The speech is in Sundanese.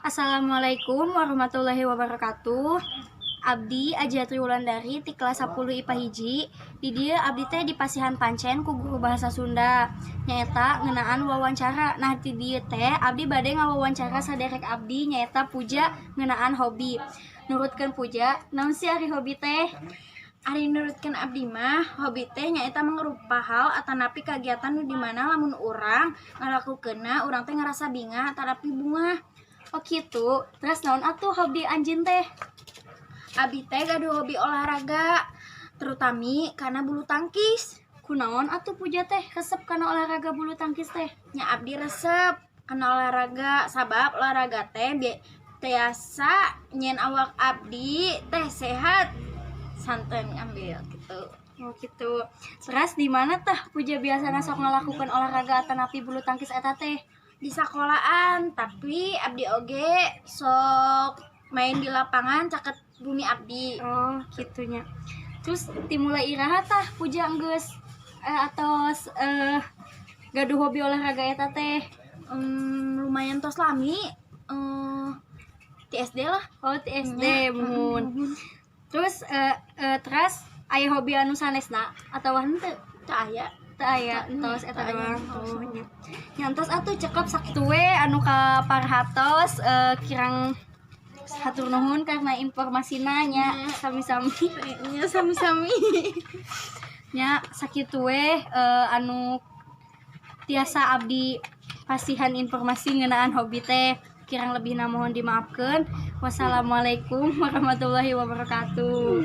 Assalamualaikum warahmatullahi wabarakatuh. Abdi Aja Triwulandari ti kelas 10 IPA 1. Di dieu abdi teh dipasihan pancen ku guru bahasa Sunda, nyaeta ngeunaan wawancara. Nah, di dieu teh abdi bade ngawawancara saderek abdi, nyaeta Puja, ngeunaan hobi. Nurutkeun Puja, naon sih ari hobi teh? Ari nurutkeun abdi mah, hobi teh nyaeta mangrupa hal atanapi kagiatan nu dimana lamun urang ngalakukeunna, urang teh ngarasa bingah atanapi bungah. Oh gitu. Terus naon atuh hobi anjeun teh? Abdi teh gaduh hobi olahraga, terutami kana bulu tangkis. Kunaon atuh Puja teh resep kana olahraga bulu tangkis teh? Nya, abdi resep kana olahraga sabab olahraga teh tiasa nyieun awak abdi teh sehat santen ngambil gitu. Oh gitu. Terus di mana tah Puja biasana sok ngalakukan olahraga atanapi bulu tangkis eta teh? Di sekolahan, tapi abdi oge sok main di lapangan caket bumi abdi. Oh, gitu nya. Terus dimulai iraha tah Puja enggeus atos gaduh hobi olahraga eta teh? Lumayan tos lami, di SD lah. Oh, ti SD. Nya. Muhun. Terus terus aya hobi anu sanesna atawa henteu? Teu aya. Teu aya, tos eta Teu aya. Doang. Oh, nya. Nya, entos atuh, cekap sakitu we anu ka parhatos. Kirang hatur nuhun karena informasina nya, sami-sami. Nya, sami-sami. Nya, sakitu we anu tiasa abdi pasihan informasi ngeunaan hobi teh. Kirang lebih mohon dimaafkan. Wassalamualaikum warahmatullahi wabarakatuh.